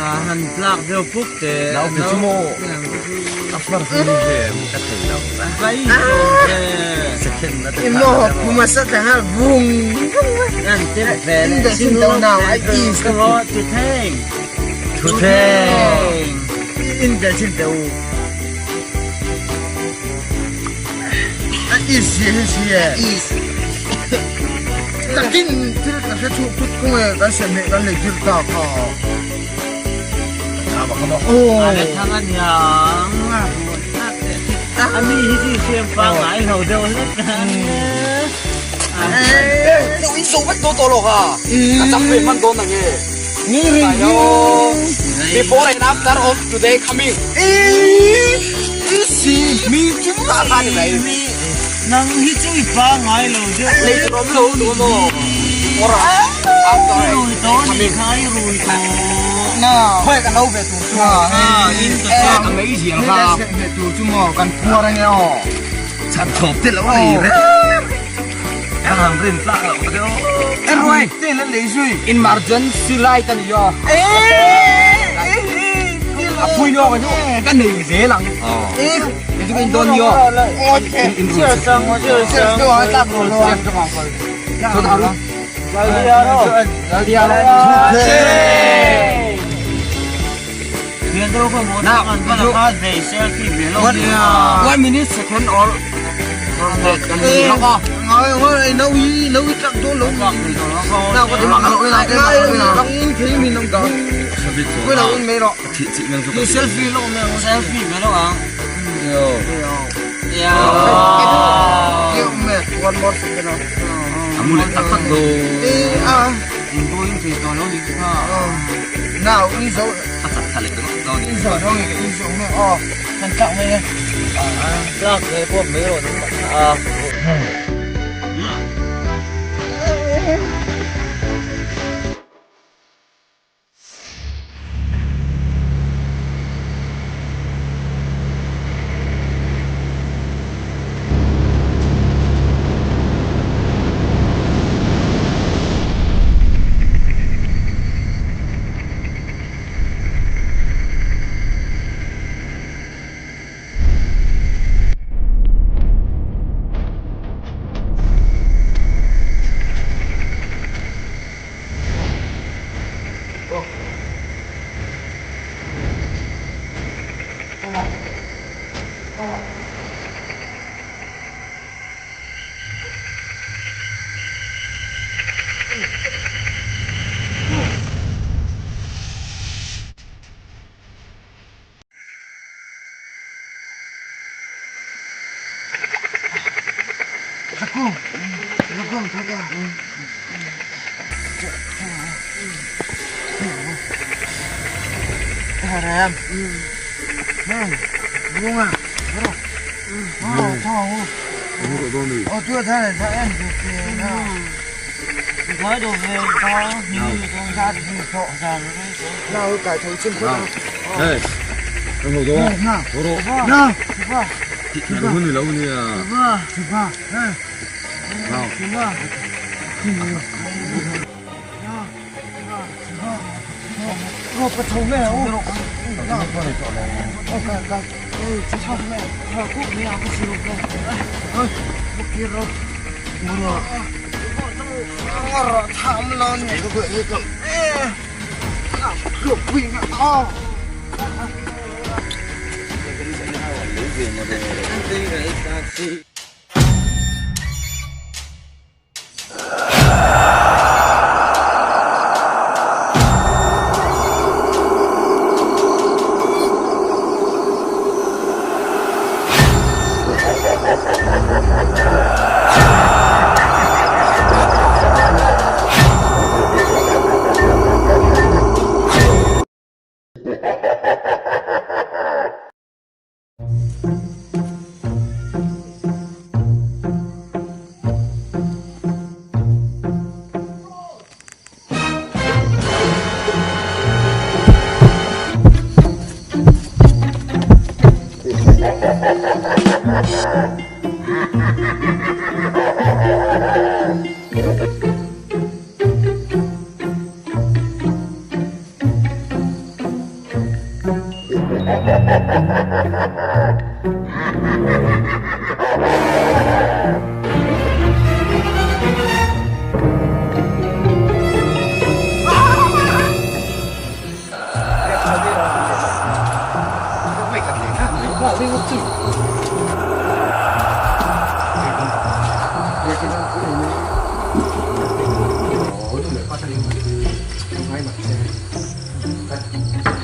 Han tlak deuh pup te. Nau te chu maw a far hu ni ve ka thei lo. Vai zawm ve. Second na te Imo pumasa ta ha vung. An te ve In da sin do now I is ka ro tu theng. Thu theng. In da sin do. A is hi hi Is. Takin thil ka hre chhuak thut kung e kan sem leh kan lei tir ta kha. A le thang a niang. A mi hi chi siam pa ngai lo deuh hlek Eh, in zo vek dawn tawh lo kha. Ka chak ve hman dawn ang e. Ni ri Ayo. Before and after of today coming. Si mi chu Ta kha ni mai. Nang hi chu i pa ngai lo deuh. Lei chu rom lo du mo. Before after I rui tawh ni kha i rui tawh. Na. Khoi kan lo ve tur chu. In ta chuan. Ang mai zial Ni kha. le sem ve tur chu maw kan phuar ange aw. Chan thawp te lo nei re. Ka hang rin tlak lo te o. Em ruai. Te le lei zui. Emergency light ani yo. A pui no ka chu ka nei zel ang. Eh. Ni chu in don yo. In ru. Chiar sang, chiar sang. Chu a tlak ro lo. Chu ta ru. Laldia ro. One minute second or Ngai nau i nau i tlak dawn lo. Nau ka ti mak lo ngai ngai thei min nang da. Koi lo in mei ro. Ni selfie lo me Selfie me lo ang. Yo. Ya. Yo me one more second. Amu le tak tak do. Eh ah. In bo in thei to lo ni kha. Now in zo A chak tha le tak do ni. in zo dong in zo me oh. Kan tlak mai e. Tlak ve pawh mai rawh nang mah. Hey. Ang ho do. Ho ro. Ti hun ni lo ni a. Nào.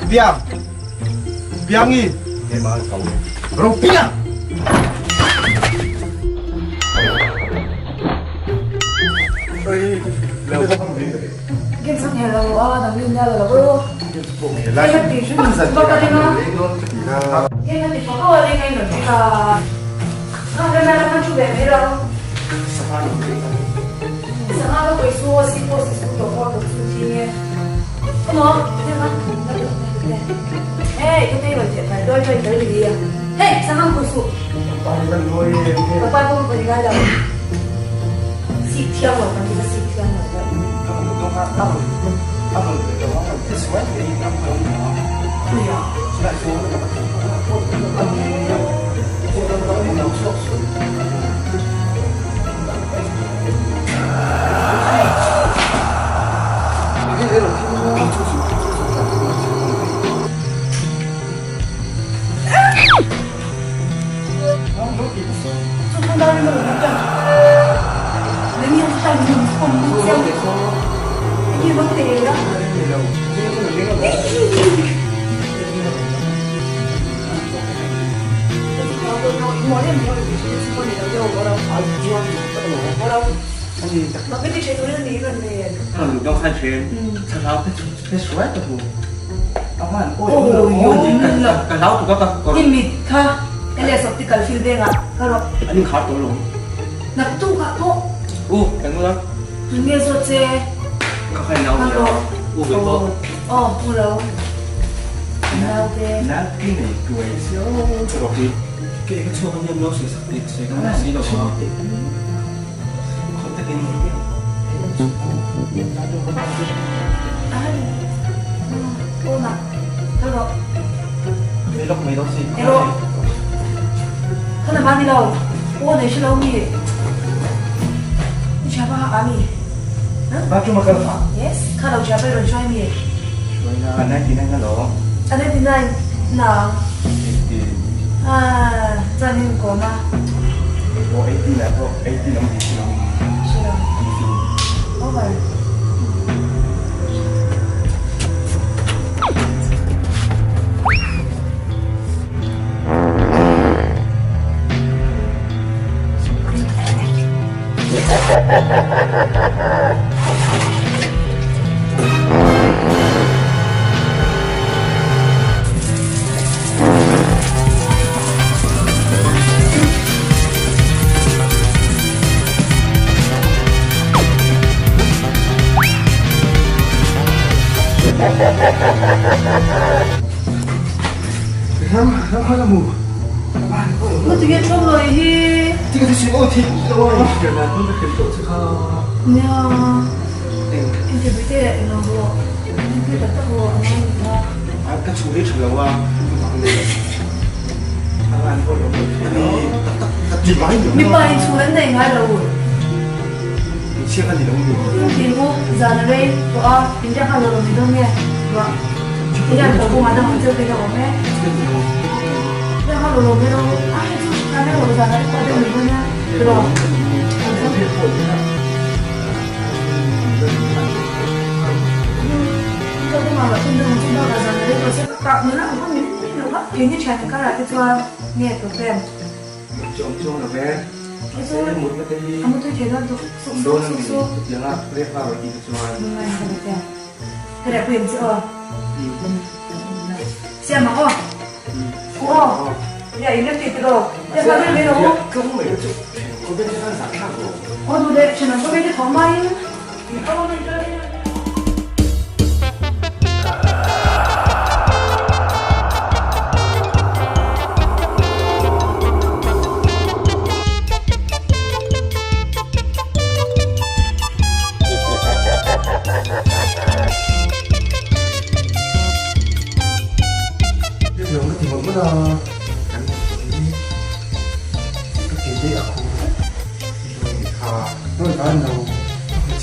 Biang Biangi Ropiang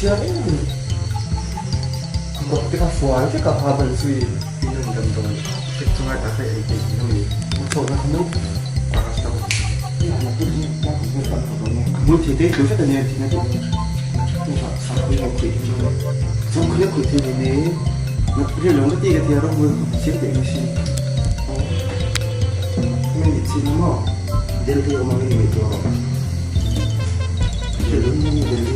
chiang em a ni. Kawt te kha fual vek a ha ban zui in an damdawi pek chu ngai tak hei ei theih tih a ni. Chhawhna kha maw paracetamol Hmul thei te hi tlu vek a nia tih na deuh hnuah sakhawi lo khawih hi chu chung khawi khawih thei ni ne rial lo na ti ka tia rawng hmul kha chiang teh mai sin aw hmel ni chin maw Delhi awm angin ngaihtuah rawh Delhi Delhi.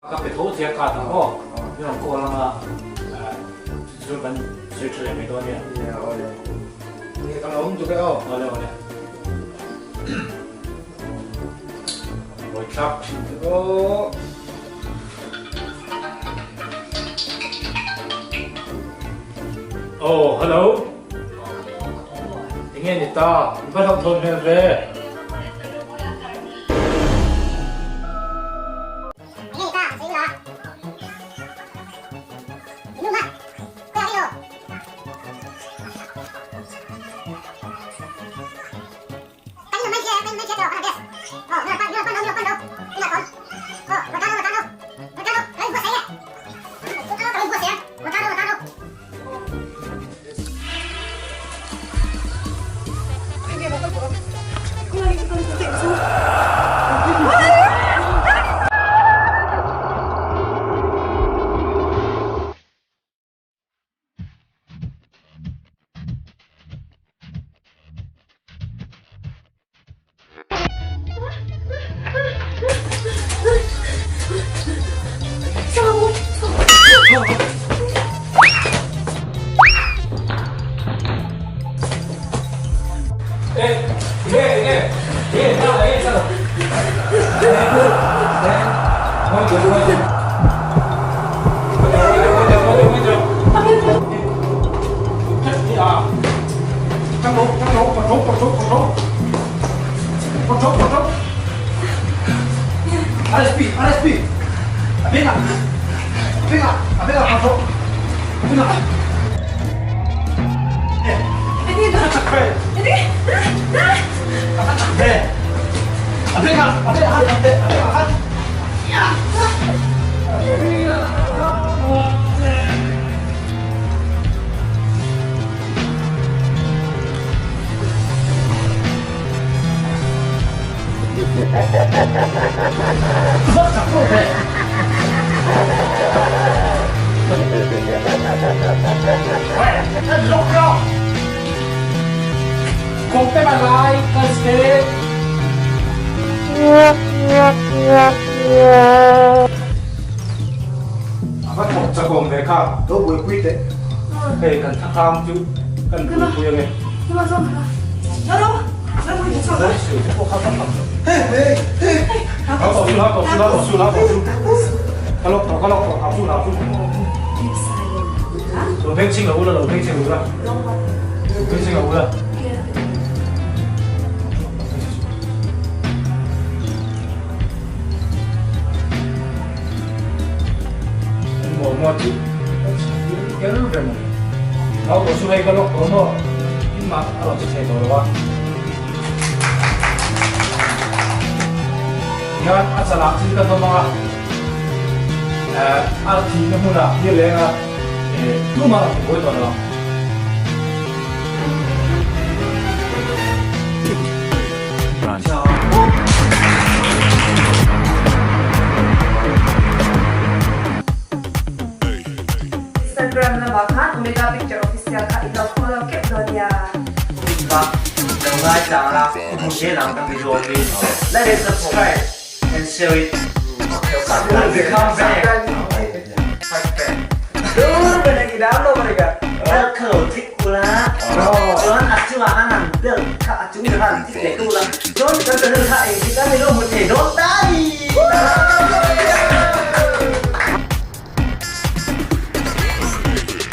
Ka pe tho che a ka ta maw? I rawn call anga chu kan sawi tha leh mai dawn nia. Nia awle. Nia ka lo awm tuk e aw. Awle awle. Buaithlak thin te aw. Oh hello. Enge ni ta? I va hlauhthawn hmel ve. A va thawk chakawm ve kha. Lo buaipui teh. Hei kan thla khang chu kan buaipui ange. Hian a chalah thil kan awm ang a, a thihna hmunah ni leng a tumah a tibuai tawh lo ang. Instagram lamah khan Omega Picture Official kha i lo follow keuh dawn. chang la i hmu zel ang kan video hi like and subscribe and share it Come back. Bell kha lo click ula chuan a chungah khan han bell kha a chung khan click leh ula chuan kan channel kha engtik a ni lo hmu thei dawn ta ni.